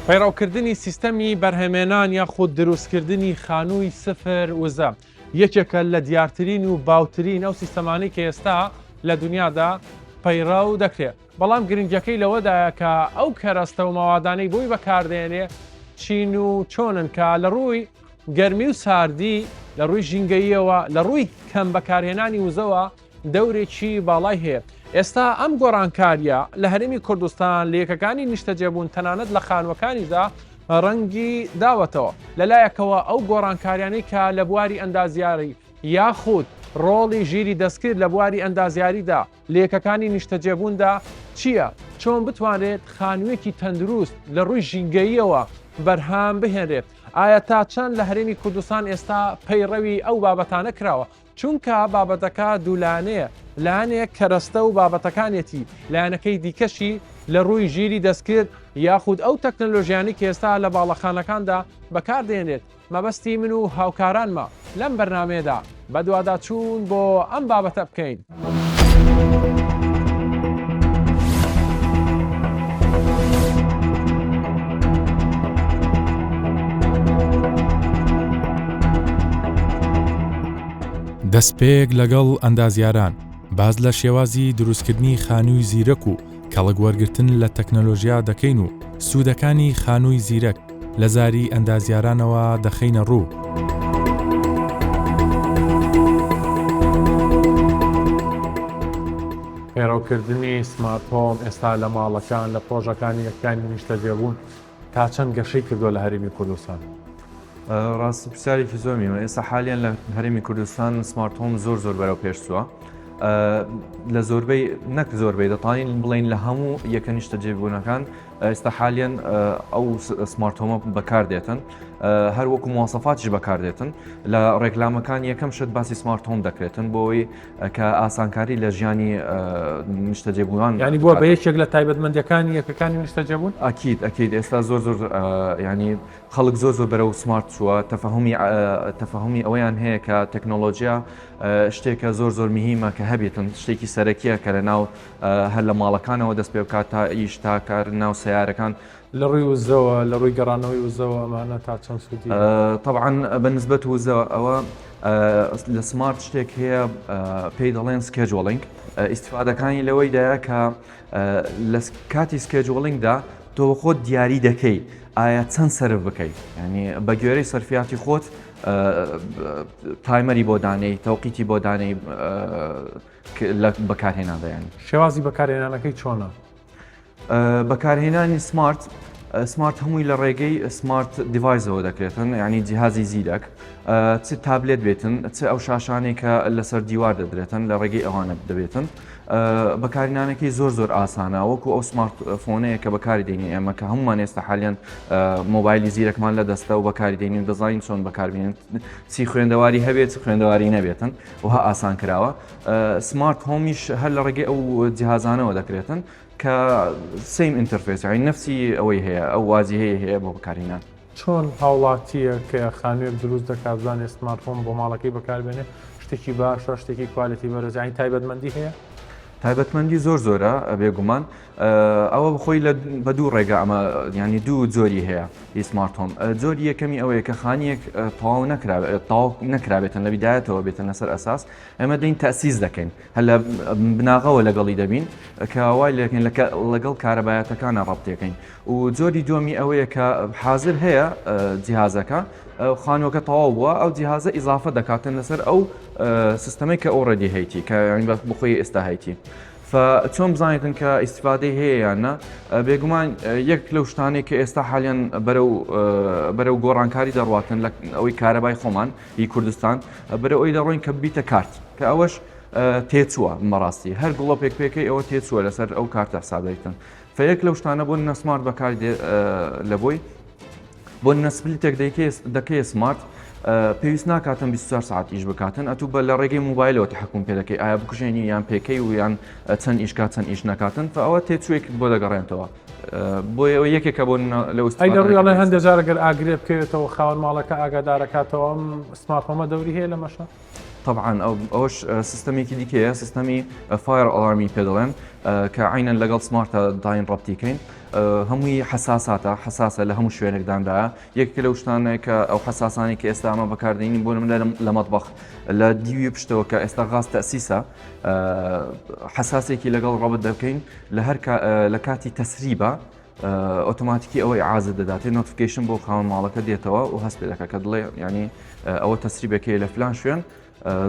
پەیڕەوکردنی سیستەمی بەرهەمێنان یاخود دروستکردنی خانووی سفر وزە یەکێکە لە دیارترین و باوترین ئەو سیستەمانەی کە ئێستا لە دنیادا پەیڕەو دەکرێت. بەڵام گرنگیەکەی لەوەدایە کە ئەو کەرەستە و مەوادانەی بۆی بەکاردێنێ چین و چۆنن کە لە ڕووی گەرمی و ساردی، لە ڕووی ژینگەییەوە، لە ڕووی کەم بەکارهێنانی وزەوە دەورێکی باڵای هەیە. ئێستا ئەم گۆڕانکارییە لە هەرێمی کوردستان، لە یەکەکانی نیشتەجێبوون تەنانەت لە خانووەکانیشدا ڕەنگی داوەتەوە. لە لایەکەوە ئەو گۆڕانکاریانەی کە لە بواری ئەندازیاری یاخود ڕۆڵی ژیری دەستکرد لە بواری ئەندازیاریدا لە یەکەکانی نیشتەجێبووندا چییە؟ چۆن بتوانرێت خانوویەکی تەندروست لە ڕووی ژینگەییەوە بەرهەم بهێنرێت؟ ئایا تا چەند لە هەرێمی کوردستان ئێستا پەیڕەوی ئەو بابەتانە کراوە؟ چونکە بابەتەکە دوولایەنەیە، لایەنێک کەرەستە و بابەتەکانیەتی، لایەنەکەی دیکەشی لە ڕووی ژیری دەستکرد یاخود ئەو تەکنەلۆژیانەی کە ئێستا لە باڵەخانەکاندا بەکاردێنرێت، مەبەستی من و هاوکارانمە لەم بەرنامەیەدا بەدواداچوون بۆ ئەم بابەتە بکەین. دەستپێک لەگەڵ ئەندازیاران باس لە شێوازی دروستکردنی خانووی زیرەک و کەڵک وەرگرتن لە تەکنەلۆژیا دەکەین و سوودەکانی خانووی زیرەک لە زاری ئەندازیارانەوە دەخەینە ڕوو. پەیڕەوکردنی smart home ئێستا لە ماڵەکان، لە پڕۆژەکانی یەکەکانی نیشتەجێبوون تا چەند گەشەی کردووە لە هەرێمی کوردستان؟ ڕاستی پرسیارێکی زۆر میمە ئێستا حالیان لە هەرێمی کوردستان smart home زۆر زۆر بەرەو پێش چووە لە زۆربەی نەک زۆربەی دەتوانین بڵین لە هەموو یەکە نیشتە جێبوونەکان ئێستا حالیان ئەو smart home ە بەکاردێتن هەر وەکو مواسەفاتیش بەکاردێتن لە ڕێکلامەکان یەکەم شت باسی smart home دەکرێتن بۆی کە ئاسانکاری لە ژیانی نیشتەجێبووان ینی بووە بە یەکێک لە تایبەتمەندەکانی یەکەکانی نیشتەجێبوون ئەکید ئەکید ئێستا زۆر زۆر ینی خەڵک زۆر زۆر بەرەو smart چووە تەفەهمی تەفەهمی ئەوەیان هەیە کە تەکنۆلۆژیا شتێکە زۆر زۆر مهمە کە هەبێتن شتێکی سەرەکیە کە لە ناو هەر لە ماڵەکانەوە دەست پێ بکات تا ئیش تا کار ناو سیارەکان. لە ڕووی وزەوە، لە ڕووی گەڕانەوەی وزەوە ئەمانە تا چەند سوودی هەیە؟ تەبعەن بە نسبەت وزە ئەوە لە smart شتێک هەیە پێی دەڵێن scheduling ئیسیفادەکانی لەوەیدایە کە لە کاتی scheduling دا تۆ خۆت دیاری دەکەی ئایا چەند سەرف بکەیت ینی بە گوێرەی سەرفیاتی خۆت timer ی بۆ دانەی تەوقیتی بۆ دانەی لە بەکارهێناندا یانی. شێوازی بەکارهێنانەکەی چۆنە؟ بەکارهێنانی smart smart هەمووی لە ڕێگەی smart device ەوە دەکرێتن ینی جیهازی زیرەک چ تابلێت بێتن چ ئەو شاشانەی کە لەسەر دیوار دەدرێتن لە ڕێگەی ئەوانە دەبێتن بەکارینانەکەی زۆر زۆر ئاسانە وەکو ئەو smart phone ەیە کە بەکاری دێنی ئێمە کە هەمومان ئێستا حالیان مۆبایلی زیرەکمان لە دەستە و بەکاری دێنین دەزانین چۆن بەکاربیێن چی خوێندەواری هەبێت چ خوێندەواری نەبێتن وها ئاسان کراوە smart home یش هەر لە ڕێگەی ئەو جیهازانەوە دەکرێتن کە same interface یانی نفسی ئەوەی هەیە ئەو واجهەیە هەیە بۆ بەکارهێنان. چۆن هاوڵاتییەک کە خانوویەک دروست دەکات بزانێت smart home بۆ ماڵەکەی بەکاربێنێ شتێکی باشە شتێکی quality بەرز یانی تایبەتمەندی هەیە؟ تایبەتمەندی زۆر زۆرە بێگومان ئەوە بخۆی لە بە دوو ڕێگا ئەمە ینی دوو جۆری هەیە ئی smart home جۆری یەکەمی ئەوەیە کە خانیەک تەواو نەکرا تەواو نەکرابێتن لە بیدایەتەوە بێتن لەسەر ئەساس ئێمە دەین تەسیس دەکەین هەر لە بناغەوە لەگەڵی دەبین کە وای لەکەین لەگەڵ کارەبایەتەکانە ڕەبتێکەین و جۆری دووەمی ئەوەیە کە حاضر هەیە جیهازەکە خانووەکە تەواو بووە ئەو جیهازە ئیزافە دەکاتن لەسەر ئەو سیستەمەی کە already هەیتی کە بخۆی ئێستا هەیتی. فە چۆن بزانیتن کە ئیستیفادەی هەیە یان نا؟ بێگومان یەک لەو شتانەی کە ئێستا حالیان بەرەو بەرەو گۆڕانکاری دەڕواتن لە ئەوەی کارەبای خۆمان ی کوردستان بەرەو ئەوی دەڕۆین کە بیتە کارت کە ئەوەش تێچووە بەڕاستی هەر گڵۆپێک پێکەی ئەوە تێچووە لەسەر ئەو کارتە حساب دەیتن فە یەک لەو شتانە بۆ نە smart بەکار لە بۆی بۆ نە split ێک دەکەی smart پێویست ناکاتن 24 ساعت ئیش بکاتن ئەتوو بە لە ڕێگەی موبایلەوە تحکم پێ دەکەی ئایا بکوژێنی یان پێکەی و یان چەند ئیشکات چەند ئیش نەکاتن فەوە تێچووێک بۆ دەگەڕێنەوە بۆ ئەوە یەکێکە بۆ لە ئەی لە ڕووی ئەڵێ هەندێک جار گەر ئاگرێ بکەوێتەوە خاوەن ماڵەکە ئاگادارەکاتەوە ئەم smart home ە دەوری هەیە لەمەشە؟ تەبعەن ئەوەش سیستەمێکی دیکەیە سیستەمی fire alarm ی پێ دەڵێن کە عینەن لەگەڵ smart ە داین ڕەبتی کەین هەمووی حساساتە حساسە لە هەموو شوێنێک دانرایە یەکێک لەو شتانەیە کە ئەو حساسانی کە ئێستا ئەمە بەکاردێنین بۆ نمونە لە مەتبەخ لە دیوی پشتەوە کە ئێستا غاز تەسیسە حساسێکی لەگەڵ ڕەبت دەکەین لە هەر لە کاتی تەسریبە ئۆتۆماتیکی ئەوەی عازت دەداتێ notification بۆ خاوەن ماڵەکە دێتەوە و هەست پێ دەکات کە دڵێ ینی ئەوە تەسریبەکەی لە فلان شوێن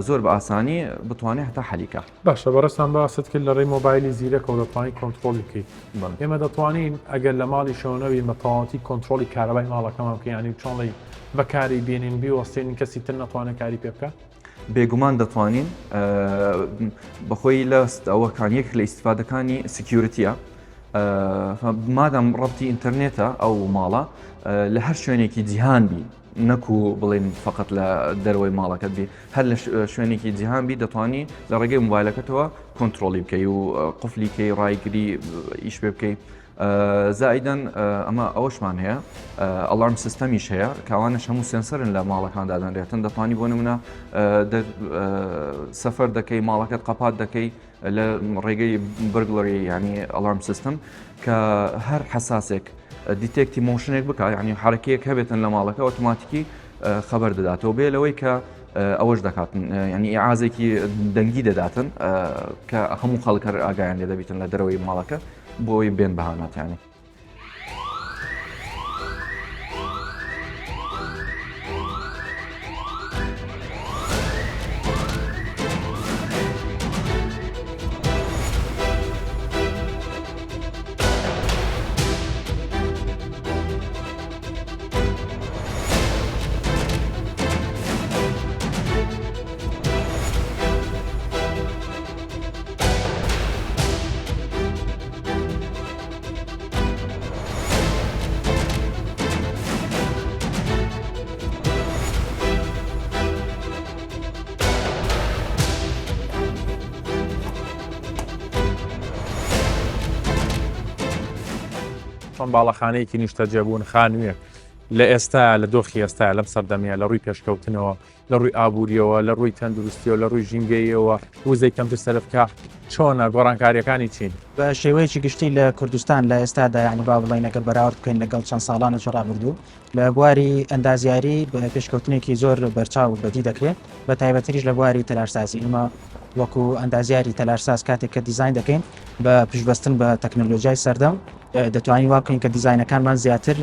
زۆر بە ئاسانی بتوانێت هەتا حەلیکە. باشە بەڕێزتان باست کرد لە ڕێی مۆبایلی زیرەکەوە دەتوانین کۆنتڕۆڵی بکەیت ئێمە دەتوانین ئەگەر لە ماڵیشەوە نەبین بە تەواوەتی کۆنتڕۆڵی کارەبای ماڵەکەمان بکەین یانی چۆنڵی بەکاری بێنین بیوەستێنین کەسی تر نەتوانێت کاری پێ بکات؟ بێگومان دەتوانین بەخۆی لە ئەوەکان یەک لە ئیسیفادەکانی security ە مادام ڕەبتی ئینتەرنێتە ئەو ماڵە لە هەر شوێنێکی جیهان بی نەکو بڵێن فقط لە دەرەوەی ماڵەکەت بی هەر لە شوێنێکی جیهان بی دەتوانی لە ڕێگەی موبایلەکەتەوە کۆنتترۆلی بکەی و قفلی کەی ڕایگری ئیش پێ بکەی زائیدەن ئەمە ئەوەشمان هەیە alarm system یش هەیە کاوانش هەموو sensor ن لە ماڵەکان دادەنرێتن دەتوانی بۆ نمونە سەفەر دەکەی ماڵەکەت قەپات دەکەی لە ڕێگەی burglary ینی alarm system کە هەر حساسێک detect ی motion ێک بکە ینی حرەکەیەک هەبێتن لە ماڵەکە ئۆتۆماتیکی خەبەر دەداتەوە بێ لەوەی کە ئەوەش دەکاتن ینی ئیعازێکی دەنگی دەداتن کە هەموو خەڵکەر ئاگایان لێ دەبیتن لە دەرەوەی ماڵەکە بۆی بێن بەهاناتیانی. چۆن باڵەخانەیەکی نیشتەجێبوون خانوویەک لە ئێستا لە دۆخی ئێستا لەم سەردەمیە لە ڕووی پێشکەوتنەوە لە ڕووی ئابووریەوە، لە ڕووی تەندروستیەوە، لە ڕووی ژینگەییەوە وزەی کەمتر سەرف بکا، چۆنە؟ گۆڕانکارییەکانی چین؟ بە شێوەیەکی گشتی لە کوردستان لە ئێستادا یانی با بڵێین ئەگەر بەراورد بکەین لەگەڵ چەند ساڵانێکی ڕابردوو لە بواری ئەندازیاری پێشکەوتنێکی زۆر بەرچاو بەدی دەکرێت بە تایبەتریش لە بواری تەلارسازی ئێمە وەکو ئەندازیاری تەلارساز کاتێک کە دیزاین دەکەین بە پشتبەستن بە تەکنەلۆژیای سەردەم دەتوانین وا بکەین کە دیزاینەکانمان زیاتر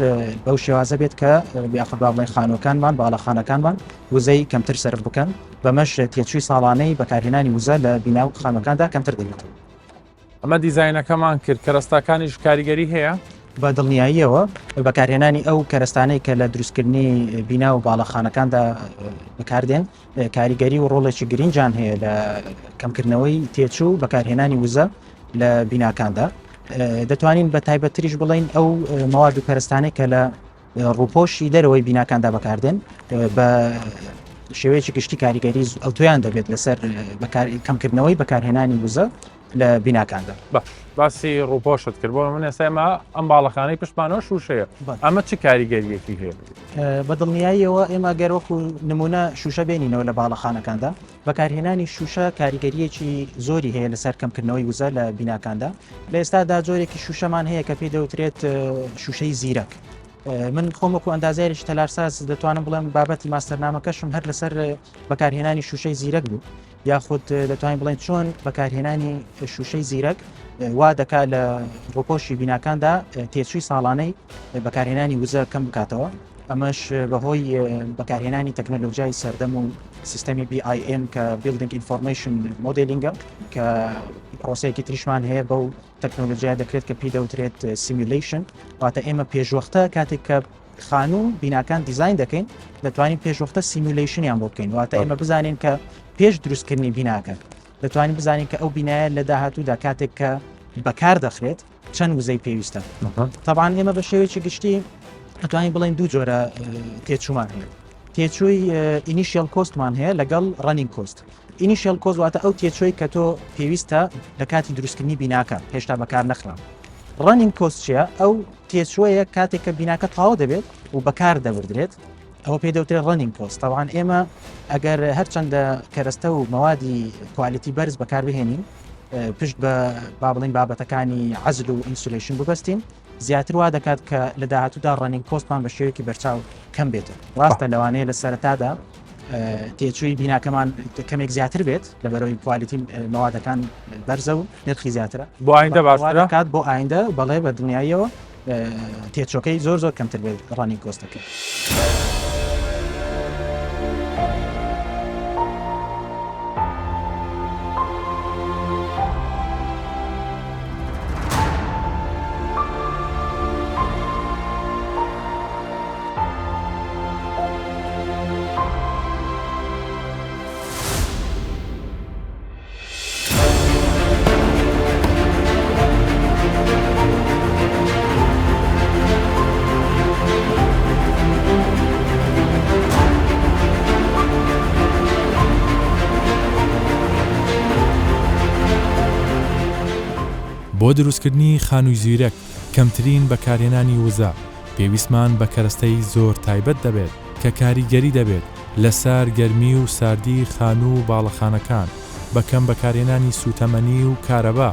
بەو شێوازە بێت کە یاخود با بڵێین خانووەکانمان باڵەخانەکانمان وزەی کەمتر سەرف بکەن بەمەش تێچووی ساڵانەی بەکارهێنانی وزە لە بینا و خانووەکاندا کەمتر دەبێتەوە. ئەمە دیزاینەکەمان کرد کەرەستەکانیش کاریگەری هەیە؟ بە دڵنیاییەوە بەکارهێنانی ئەو کەرەستانەی کە لە دروستکردنی بینا و باڵەخانەکاندا بەکاردێن کاریگەری و ڕۆڵێکی گرنگیان هەیە لە کەمکردنەوەی تێچوو و بەکارهێنانی وزە لە بیناکاندا دەتوانین بە تایبەتتریش بڵین ئەو مەواد و کەرەستانەی کە لە ڕووپۆشی دەرەوەی بیناکاندا بەکاردێن بە شێوەیەکی گشتی کاریگەری ئەوتۆیان دەبێت لەسەر کەمکردنەوەی بەکارهێنانی وزە لە بیناکاندا. باش باسی ڕووپۆشت کرد بۆ من ئێستا ئێمە ئەم باڵەخانەی پشتمانەوە شوشەیە ئەمە چ کاریگەریەکی هەیە؟ بە دڵنیاییەوە ئێمە گەر وەکو نمونە شوشە بێنینەوە لە باڵەخانەکاندا بەکارهێنانی شوشە کاریگەریەکی زۆری هەیە لەسەر کەمکردنەوەی وزە لە بیناکاندا لە ئێستادا جۆرێکی شوشەمان هەیە کە پێی دەوترێت شوشەی زیرەک من خۆم وەکو ئەندازیارێکی تەلارساز دەتوانم بڵێم بابەتی ماستەرنامەکەشم هەر لەسەر بەکارهێنانی شوشەی زیرەک بوو یاخود دەتوانین بڵێن چۆن بەکارهێنانی شوشەی زیرەک وا دەکات لە ڕوپۆشی بیناکاندا تێچووی ساڵانەی بەکارهێنانی وزە کەم بکاتەوە ئەمەش بەهۆی بەکارهێنانی تەکنەلۆژیای سەردەم و سیستەمی BIM کە Building Information Modeling کە پرۆسەیەکی تریشمان هەیە بەو تەکنۆلۆژیا دەکرێت کە پێی دەوترێت simulation واتە ئێمە پێشوەختە کاتێک کە خانوو بیناکان دیزین دەکەین دەتوانین پێشوەختە simulation یان بۆ بکەین واتە ئێمە بزانین کە پێش دروستکردنی بیناکە دەتوانین بزانین کە ئەو بینایە لە داهاتوودا کاتێک کە بەکار دەخرێت چەند وزەی پێویستە تەبان ئێمە بە شێوەیەکی گشتی ئەتوانین بڵێن دوو جۆرە تێچوومان هەیە تێچووی initial cost مان هەیە لەگەڵ running cost initial cost واتە ئەو تێچووی کە تۆ پێویستە لە کاتی دروستکردنی بیناکە هێشتا بەکار نەخرا running cost چیە ئەو تێچووەیە کاتێک کە بیناکە تەواو دەبێت و بەکار دەبردرێت. ئەوە پێی دەوترێت running cost. تەبعەن ئێمە ئەگەر هەرچەندە کەرەستە و مەوادی quality بەرز بەکاربهێنین پشت بە با بڵین بابەتەکانی عەزل و insulation ببەستین زیاتر وا دەکات کە لە داهاتوودا running cost مان بە شێوەیەکی بەرچاو کەم بێتن ڕاستە لەوانەیە لە سەرەتادا تێچووی بیناکەمان کەمێک زیاتر بێت لە بەرەوەی quality مەوادەکان بەرزە و نرخی زیاترە بۆ ئایندە باشترە کات بۆ ئایندە بەڵێ بە دڵنیاییەوە تێچۆکەی زۆر زۆر کەمتر بێت running cost ەکەی. بۆ دروستکردنی خانووی زیرەک کەمترین بەکارهێنانی وزە، پێویستمان بە کەرەستەی زۆر تایبەت دەبێت کە کاریگەری دەبێت لەسەر گەرمی و ساردی خانوو و باڵەخانەکان بە کەم بەکارهێنانی سووتەمەنی و کارەبا.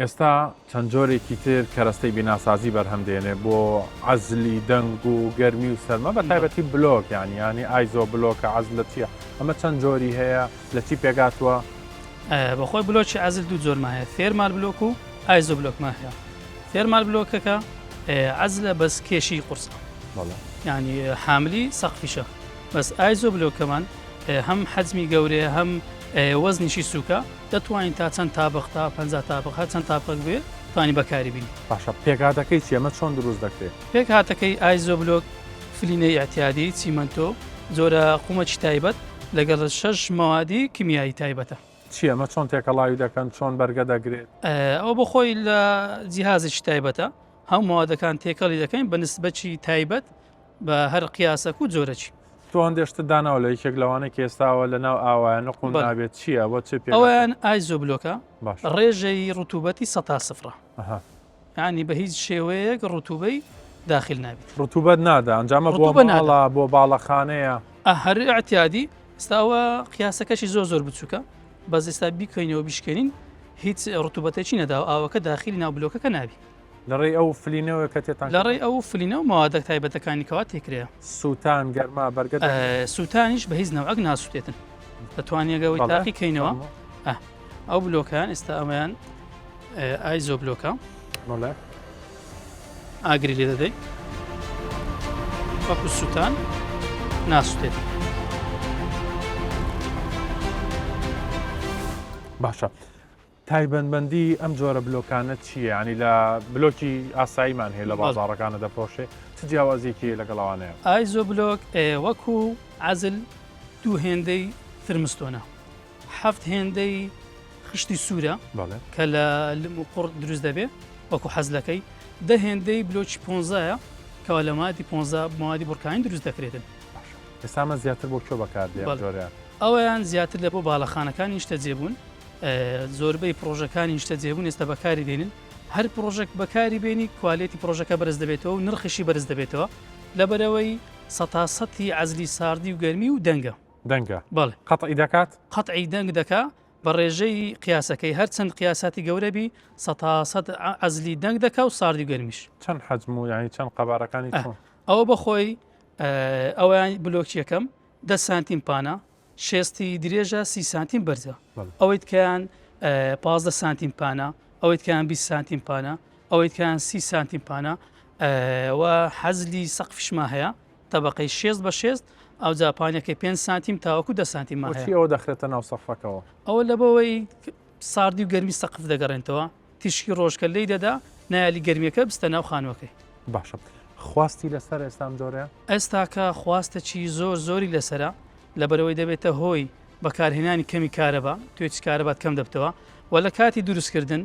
ئێستا چەند جۆرێکی تر کەرەستەی بیناسازی بەرهەم دێنێ بۆ عەزلی دەنگ و گەرمی و سەرما بە تایبەتی بلۆک یانی یانی ئایزۆ بلۆکە عەزلە چییە ئەمە چەند جۆری هەیە لە چی پێکهاتووە؟ بەخۆی بلۆکی عەزل دوو جۆرمان هەیە thermal block و iso block مان هەیە thermal block ەکە عەزلە بەس کێشی قورسە ینی حاملی سەقفیشە بەس iso block ەکەمان هەم حەجمی گەورەیە هەم وەزنیشی سووکە دەتوانین تا چەند تابق تا پ تابق هەر چەند تابق بێ توانی بەکاری بینی باشە پێکهاتەکەی چی ئەمە چۆن دروست دەکرێت؟ پێکهاتەکەی iso block فلینەی ئیعتیادی چیمەنتۆ جۆرە قومەکی تایبەت لەگەڵ شەش مەوادی کیمیایی تایبەتە. چی ئەمە چۆن تێکەڵاوی دەکەن چۆن بەرگە دەگرێت؟ ئەوە بۆ خۆی لە جیهازێکی تایبەتە هەموو مەوادەکان تێکەڵی دەکەین بە نسبەکی تایبەت بە هەر قیاسەک و جۆرەکی. تۆ هەندێک شتت داناوە لە یەکێک لەوانەی کە ئێستاوە لە ناو ئاوایە نقوم بەڵێ. نابێت چییە وە چ پێک ئەوەیان iso block ە باش ڕێژەی ڕتوبەتی سەتا سفرە ئەها. یانی بە هیچ شێوەیەک ڕتوبەی داخل نابێت. ڕتوبەت نادا ئەنجامە بۆ ڕتوبە نادا. ماڵە بۆ باڵەخانەیە. ئە هەر ئیعتیادی ئێستا ئەوە قیاسەکەشی زۆر زۆر بچووکە بەس ئێستا بیکەینەوە بیشکێنین هیچ ڕتوبەتێکی نەداوە ئاوەکە داخلی ناو بلۆکەکە نابی. لە ڕێی ئەو فلینەوە کە تێتان لە ڕێی ئەو فلینە و مەوادە تایبەتەکانی کەوا تێکرێ. سووتان گەرما بەرگە دەگرێت. سووتانیش بە هیچ نەوعەک ناسووتێتن دەتوانین ئەگەر بەڵێ تاقی کەینەوە فەرموو. ئە ئەو بلۆکەیان ئێستا ئەمەیان iso block ە. بەڵێ. ئاگری لێ دەدەی وەکو سووتان ناسووتێت. باشە تایبەتمەندی ئەم جۆرە بلۆکانە چییە؟ یانی لە بلۆکی ئاساییمان هەیە لە بازاڕەکانە دەفرۆشێ چ جیاوازیەکی هەیە لەگەڵ ئەوانەیە؟ iso block وەکو عەزل دوو هێندەی thermstone ە حەفت هێندەی خشتی سوورە کە لە لم و قوڕ دروست دەبێ وەکو حەزلەکەی دە هێندەی بلۆکی پۆنزایە کەوا لە مادی پۆنزا مادی بڕکانی دروست دەکرێتن. ئێستا ئەمە زیاتر بۆ کوێ بەکاردێ ئەم جۆرەیان؟ ئەویان زیاتر لە بۆ باڵەخانەکانی نیشتەجێبوون زۆربەی پرۆژەکانی نیشتەجێبوون ئێستا بەکاری دێنن هەر پرۆژەک بەکاری بێنی quality پرۆژەکە بەرز دەبێتەوە و نرخیشی بەرز دەبێتەوە لەبەرەوەی سەتا سەتی عەزلی ساردی و گەرمی و دەنگە. دەنگە بەڵێ. قەتعی دەکات؟ قەتعی دەنگ دەکا بە ڕێژەی قیاسەکەی هەر چەند قیاساتی گەورە بی سەتا سەد عەزلی دەنگ دەکا و ساردی و گەرمیش. چەند حەجم و یانی چەند قەبارەکانی چۆن؟ ئەوە بەخۆی ئەوەیان بلۆکی یەکەم دە سانتیم پانە شێستی درێژە سی سانتیم بەرزە ئەوەی تکیان 15 سانتیم پانە ئەوەی تکیان 20 سانتیم پانە ئەوەی تکیان سی سانتیم پانە و حەزلی سەقفشما هەیە تەبقەی شێست بە شێست ئەو جاپانەکەی 5 سانتیم تاوەکو دە سانتیم هەیە ئەوە دەخرێتە ناو سەقفەکەەوە ئەوە لەبەوەی ساردی و گەرمی سەقف دەگەڕێنەوە تیشکی ڕۆژکە لی دەدا نایالی گەرمیەکە بستە ناو خانووەکەی باشە خواستی لەسەر ئێستا ئەم جۆرەیە؟ ئێستاکە خواستەکی زۆر زۆری لەسەرە لەبەرئەوەی دەبێتە هۆی بەکارهێنانی کەمی کارەبا توێچ کارەبات کەم دەبتەوە و لە کاتی دروستکردن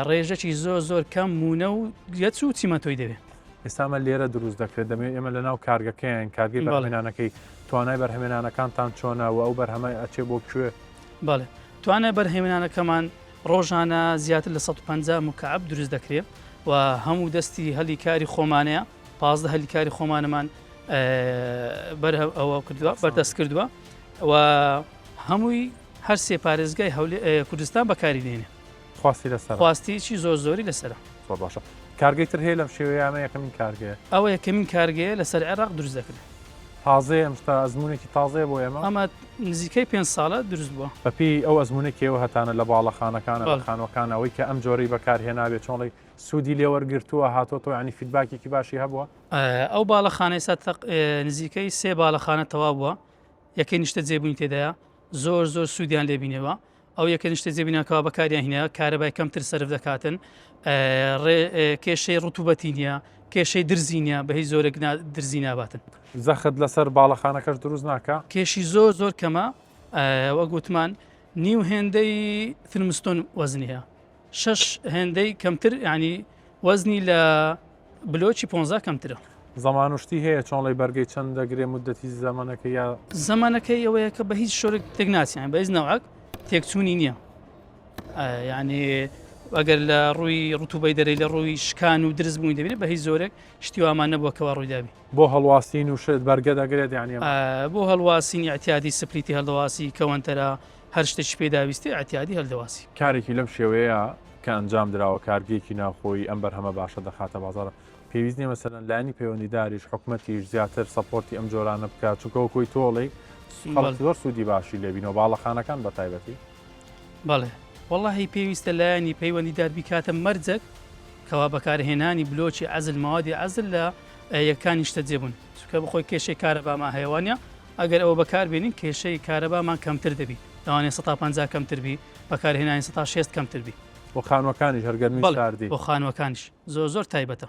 ڕێژەکی زۆر زۆر کەم مونە و گەچ و چیمەنتۆی دەوێت. ئێستا ئەمە لێرە دروست دەکرێت دەمەوێت ئێمە لەناو کارگەکەیان کارگەی بەرهەمهێنانەکەی توانای بەرهەمێنانەکانتان چۆنە و ئەو بەرهەمە ئەچێ بۆ کوێ؟ بەڵێ توانای بەرهەمێنانەکەمان. ڕۆژانە زیاتر لە 150 مکعب دروست دەکرێت و هەموو دەستی هەلی کاری خۆمانەیە 15 هەلی کاری خۆمانەمان بەر ئەوە کردووە بەردەست کردووە و هەمووی هەر سێ پارێزگای کوردستان بەکاری دێنێ. خواستی لەسەرە. خواستیی زۆر زۆری لەسەرە. زۆر باشە. کارگەی تر هەیە لەم شێوەیە ئەمە یەکەمین کارگەیە؟ ئەوە یەکەمین کارگەیە لەسەر عێراق دروست دەکرێت. تازەیە ئەم شتە ئەزموونێکی تازەیە بۆ ئێمە؟ ئەمە نزیکەی پێنج ساڵە دروست بووە. بەپێی ئەو ئەزموونەی کە ئێوە هەتانە لە باڵەخانەکانە لە خانووەکانە ئەوەی کە ئەم جۆرەی بەکارهێنابێ چۆن سوودی لێ وەرگرتووە هاتۆتەوە یانی feedback ێکی باشی هەبووە؟ ئەو باڵەخانە ئێستا نزیکەی سێ باڵەخانە تەواو بووە یەکەی نیشتەجێبوونی تێدایە زۆر زۆر سوودیان لێ بینیوە ئەو یەکە نیشتەجێبوونیان کەوا بەکاریان هینایە کارەبای کەمتر سەرف دەکاتن کێشەی ڕتوبەتی نییە کێشەی درزی نییە بە هیچ زۆرێک درزی ناباتن. زەخت لەسەر باڵەخانەکەش دروست ناکا؟ کێشی زۆر زۆر کەمە وەک وتمان نیو هێندەی thermstone وەزنی هەیە شەش هێندەی کەمتر یانی وەزنی لە بلۆکی پۆنزا کەمترە. زەمان و شتی هەیە چۆن ڵی بەرگەی چەند دەگرێ مودەتی زەمەنەکەی یا. زەمەنەکەی ئەوەیە کە بە هیچ شۆرێک تێک ناچێ یانی بە هیچ نەوعەک تێکچوونی نییە یعنی ئەگەر لە ڕووی ڕتوبەی دەرەی لە ڕووی شکان و درز بووی دەبینێت بە هیچ زۆرێک شتی وامان نەبووە کەوا ڕوویدابی. بۆ هەڵواسین و شت بەرگە دەگرێت یعنی ئەمە. بۆ هەڵواسینی ئەعتیادی split ی هەڵدەواسی کەوەنتەرە هەر شتێکی پێداویستی ئەعتیادی هەڵدەواسی. کارێکی لەم شێوەیە کە ئەنجام دراوە کارگەیەکی ناوخۆیی ئەم بەرهەمە باشە دەخاتە بازاڕ پێویست نیە مەسەلەن لایەنی پەیوەندیداریش حکومەتیش زیاتر support ی ئەم جۆرانە بکات چونکە وەکو ئەوەی تۆ ئەڵێی خەڵک زۆر سوودی باشی لێ بینەوە باڵەخانەکان بە تایبەتی. بەڵێ وەڵاهی پێویستە لایەنی پەیوەندیدار بیکاتە مەرجەک کەوا بەکارهێنانی بلۆکی عەزل مەوادی عەزل لە یەکانی نیشتەجێبوون چونکە بەخۆی کێشەی کارەبامان هەیە وانە ئەگەر ئەوە بەکاربێنین کێشەی کارەبامان کەمتر دەبی لەوانەیە 150 کەمتر بی بەکارهێنانی 160 کەمتر بی. بۆ خانوەکانیش هەر گەرمی بەڵێ ساردی. بۆ خانوەکانیش زۆر زۆر تایبەتە.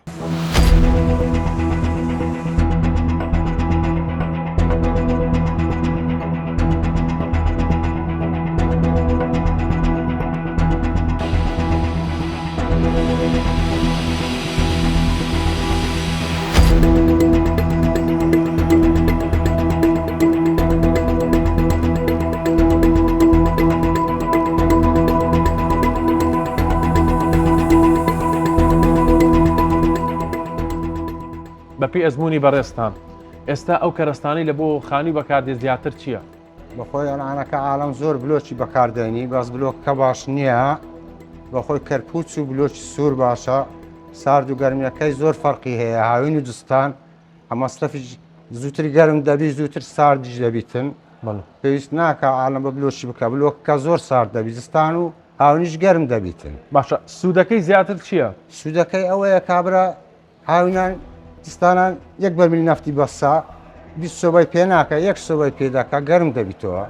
بەپێی ئەزموونی بەڕێزتان ئێستا ئەو کەرەستانەی لە بۆ خانووی بەکاردێت زیاتر چییە؟ بەخۆی ئەلعانەکە عالەم زۆر بلۆکی بەکاردێنی بەس بلۆکەکە باش نییە بەخۆی کەرپوچ و بلۆکی سوور باشە سارد و گەرمیەکەی زۆر فەرقی هەیە هاوین و زستان مەسرەفی زووتر گەرم دەبی زووتر ساردیش دەبیتن پێویست ناکە عالم بە بلۆکی بکە بلۆکەکە زۆر سارد دەبی زستان و هاونیش گەرم دەبیتن باشە سوودەکەی زیاتر چییە؟ سوودەکەی ئەوەیە کابرا هاوینان زستانان یەک بەرمیل نەفتی بەسا 20 سۆبای پێ ناکە یەک سۆبای پێ دەکا گەرم دەبیتەوە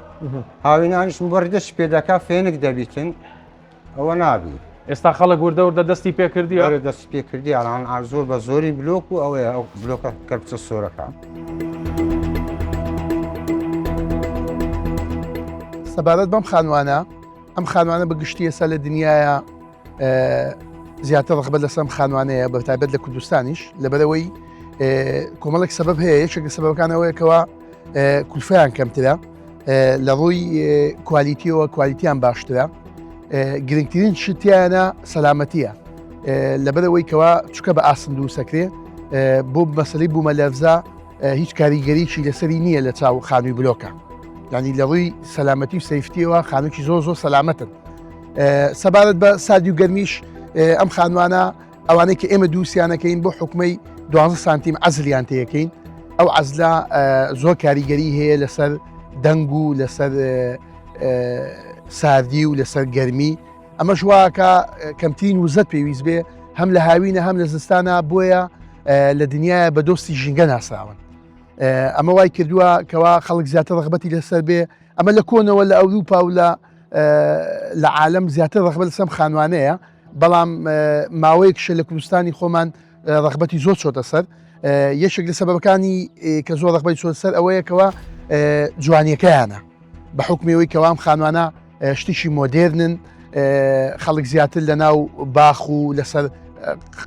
هاوینانیش مبەردەش پێ دەکا فێنک دەبیتن ئەوە نابی. ئێستا خەڵک وردە وردە دەستی پێ کردیە؟ ئەرێ دەستی پێ کردیە ئەلان زۆر بە زۆری بلۆک و ئەوەیە ئەو بلۆکە کەرپچە سۆرەکە. سەبارەت بەم خانوانە ئەم خانوانە بە گشتی ئێستا لە دنیاە زیاتر ڕغبەت لەسەر ئەم خانوانەیە بە تایبەت لە کوردستانیش لەبەرەوەی کۆمەڵێک سەبەب هەیە یەکێک لە سەبەبەکان ئەوەیە کەوا کولفەیان کەمترە لە ڕووی quality یەوە quality یان باشترە گرنگترین شتیانە سەلامەتیە لەبەرەوەی کەوا چکە بە ئاسن دروستەکرێ بۆ مەسەلەی بوومە لەرزە هیچ کاریگەریی لەسەری نییە لە چاو خانووی بلۆکە ینی لە ڕووی سەلامەتی و safety یەوە خانووکی زۆر زۆر سەلامەتن سەبارەت بە ساردی و گەرمیش ئەم خانوانە ئەوانەی کە ئێمە دووسیانەکەین بۆ حکومەی 12 سانتیم عزلیان تەکەین ئەو عزلە زۆر کاریگەری هەیە لەسەر دەنگ و لەسەر ساردی و لەسەر گەرمی ئەمەش واکە کەمترین وزەت پێویست بێ هەم لە هاوینە هەم لە زستانە بۆیە لە دنیاە بە دۆستی ژینگە ناسراون ئەمە وای کردووە کەوا خەڵک زیاتر ڕغبەتی لەسەر بێ ئەمە لە کۆنەوە لە ئەوروپا و لە لە عالم زیاتر ڕغبە لەسەم خانوانەیە بەڵام ماوەیەکشە لە کوردستانی خۆمان ڕغبەتی زۆر چۆتە سەر یەکێک لە سەبەبەکانی کە زۆر ڕغبەی چۆتە سەر ئەوەیەکەوە جوانیەکەیانە بە حکمەوەی کەوام خانوانە شتێکی مۆدێرنن خەڵک زیاتر لە ناو باخ و لەسەر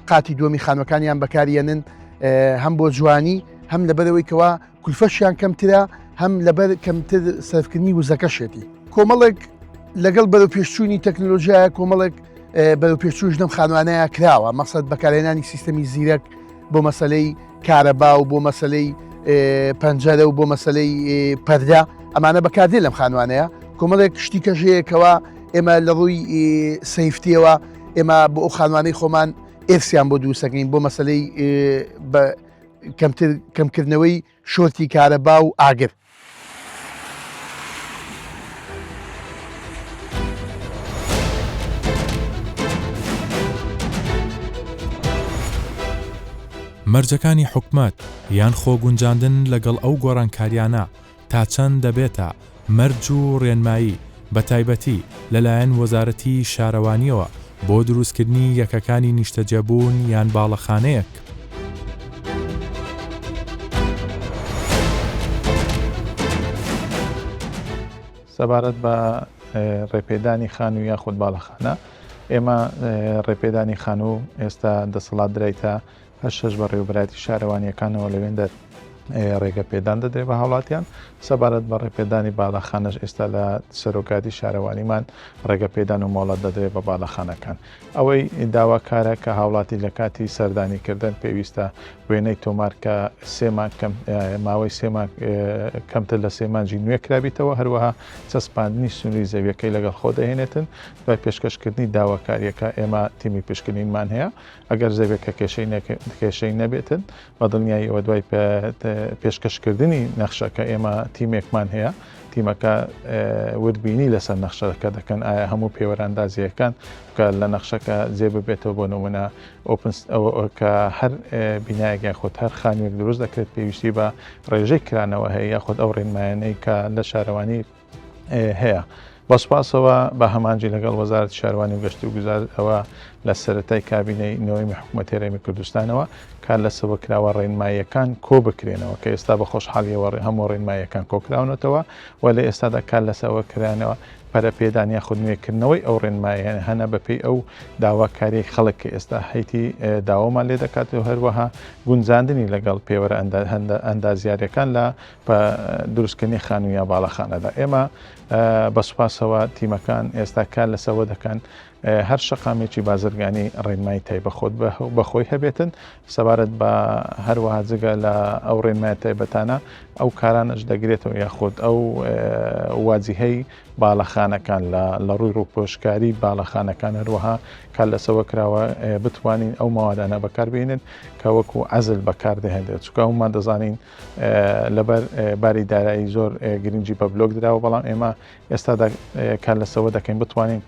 قاتی دووەمی خانوەکانیان بەکاریێنن هەم بۆ جوانی هەم لەبەرەوەی کەوا کولفەشیان کەمترە هەم لەبەر کەمتر سەرفکردنی وزەکەشێتی کۆمەڵێک. لەگەڵ بەرەوپێشچوونی تەکنەلۆژیایە کۆمەڵێک بەرەوپێشچوونش لەم خانوانەیە کراوە، مەقسەد بەکارهێنانی سیستەمی زیرەک بۆ مەسەلەی کارەبا و بۆ مەسەلەی پەنجەرە و بۆ مەسەلەی پەردە ئەمانە بەکاردێ لەم خانوانەیە. کۆمەڵێک شتی کەش هەیە کەوا ئێمە لە ڕووی سەیفتیەوە ئێمە بۆ ئەو خانوانەی خۆمان ئێفسیان بۆ دروستەکەین بۆ مەسەلەی بە کەمتر کەمکردنەوەی شۆرتی کارەبا و ئاگر. مەرجەکانی حکومەت یان خۆگونجاندن لەگەڵ ئەو گۆڕانکاریانە تا چەند دەبێتە مەرج و ڕێنمایی بەتایبەتی لەلایەن وەزارەتی شارەوانییەوە بۆ دروستکردنی یەکەکانی نیشتەجێبوون یان باڵەخانەیەک. سەبارەت بە ڕێپێدانی خانوو یاخود باڵەخانە، ئێمە ڕێپێدانی خانوو ئێستا دەسەڵات درایتە هەر شەش بەڕێوەبەرایەتی شارەوانییەکانەوە لەوێندەر ڕێگە پێدان دەدرێت بە هاوڵاتیان. سەبارەت بە ڕێپێدانی باڵەخانەش ئێستا لە سەرۆکایەتی شارەوانیمان ڕێگە پێدان و مۆڵەت دەدرێت بە باڵەخانەکان. ئەوەی داواکارە کە هاوڵاتی لە کاتی سەردانی کردن پێویستە وێنەی تۆمار کە سێ مانگ کەم ماوەی سێ مانگ کەمتر لە سێ مانگی نوێ کرابیتەوە، هەروەها چەسپاندنی سنووری زەویەکەی لەگەڵ خۆ دەهێنێتن. دوای پێشکەشکردنی داواکارییەکە ئێمە تیمی پشکنینمان هەیە ئەگەر زەویەکە کێشەی کێشەی نەبێتن بە دڵنیاییەوە دوای پێشکەشکردنی نەخشەکە ئێمە تیمێکمان هەیە تیمەکە وردبینی لەسەر نەخشەکە دەکەن ئایا هەموو پێوەراندازیەکان کە لە نەخشەکە جێ ببێتەوە بۆ نمونە کە هەر بینایەک یاخود هەر خانوویەک دروست دەکرێت پێویستی بە ڕێژەی کرانەوە هەیە یاخود ئەو ڕێنمایانەی کە لە شارەوانی هەیە. بە سوپاسەوە بە هەمانجی لەگەڵ وەزارەتی شارەوانی و گەشت و گوزار ئەوە لە سەرەتای کابینەی نۆیەمی حکوومەتی هەرێمی کوردستانەوە کار لەسەوە کراوە ڕێنماییەکان کۆ بکرێنەوە کە ئێستا بە خۆشحاڵیەوە هەموو ڕێنماییەکان کۆکراونەتەوە و لە ئێستادا کار لەسەوە کرانەوە پەرەپێدان یاخود نوێکردنەوەی ئەو ڕێنماییانە هەنە بەپێی ئەو داواکاریی خەڵک کە ئێستا هەیتی داوامان لێ دەکات و هەروەها گونجاندنی لەگەڵ پێوەرە ئەندازیاریەکان لە بە دروستکردنی خانوو یا باڵەخانەدا. ئێمە بە سوپاسەوە تیمەکان ئێستا کار لەسەوە دەکەن هەر شەقامێکی بازرگانی ڕێنمایی تایبە خۆت بەخۆی هەبێتن سەبارەت بە هەروەها جگە لە ئەو ڕێنمایە تایبەتانە ئەو کارانەش دەگرێتەوە یاخود ئەو واجیهەی باڵەخانەکان لە لە ڕووی ڕووپۆشکاری باڵەخانەکان هەروەها کار لەسەوە کراوە بتوانین ئەو مەوادانە بەکاربێنن کە وەکو عەزل بەکاردەهێنرێت چونکە هەموومان دەزانین لەبەر باری دارایی زۆر گرنگی بە بلۆک دراوە بەڵام ئێمە ئێستا کار لەسەوە دەکەین بتوانین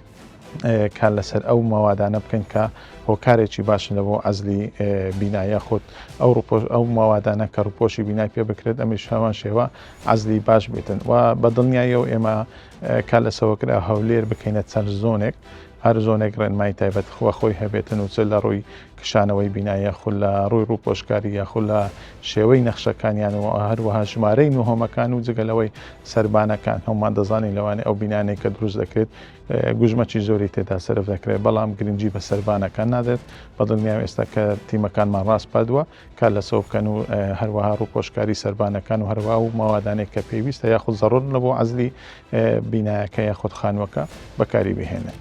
کار لەسەر ئەو مەوادانە بکەین کە هۆکارێکی باشن لە بۆ عەزلی بینا یاخود ئەو ڕوپۆش ئەو مەوادانە کە ڕوپۆشی بینای پێ بکرێت ئەمیش هەمان شێوە عەزلی باش بێتن و بە دڵنیاییەوە ئێمە کار لەسەوە کرا هەولێر بکەینە چەند زۆنێک هەر زۆنێک ڕێنمایی تایبەت بە خۆی هەبێتن و چ لە ڕووی کشانەوەی بینا یاخود لە ڕووی ڕووپۆشکاری یاخود لە شێوەی نەخشەکانیان و هەروەها ژمارەی نهۆمەکان و جگە لەوەی سەربانەکان هەموومان دەزانین لەوانەیە ئەو بینانەی کە دروست دەکرێت گوژمەکی زۆری تێدا سەرف دەکرێت بەڵام گرنگی بە سەربانەکان نادرێت بە دڵنیام ئێستا کە تیمەکانمان ڕاسپاردووە کار لەسەر بکەن و هەروەها ڕووپۆشکاری سەربانەکان و هەروەها ئەو مەوادانەی کە پێویستە یاخود زەڕورن لە بۆ عەزلی بینایەکە یاخود خانووەکە بەکاری بهێنن.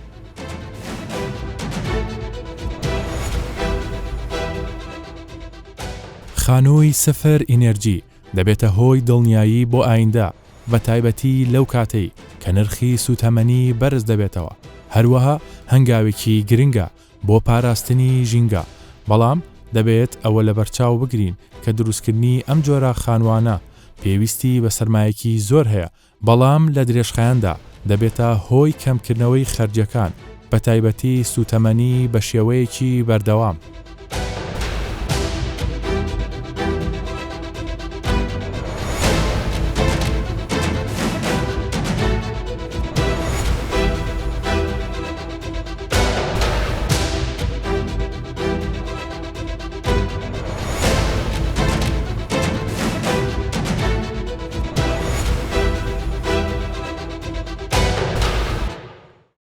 خانووی سفر ئینێرجی دەبێتە هۆی دڵنیایی بۆ ئایندە، بەتایبەتی لەو کاتەی کە نرخی سووتەمەنی بەرز دەبێتەوە، هەروەها هەنگاوێکی گرنگە بۆ پاراستنی ژینگە، بەڵام دەبێت ئەوە لەبەرچاو بگرین کە دروستکردنی ئەم جۆرە خانووانە پێویستی بە سەرمایەکی زۆر هەیە، بەڵام لە درێژخایەندا دەبێتە هۆی کەمکردنەوەی خەرجیەکان بەتایبەتی سووتەمەنی بەشێوەیەکی بەردەوام.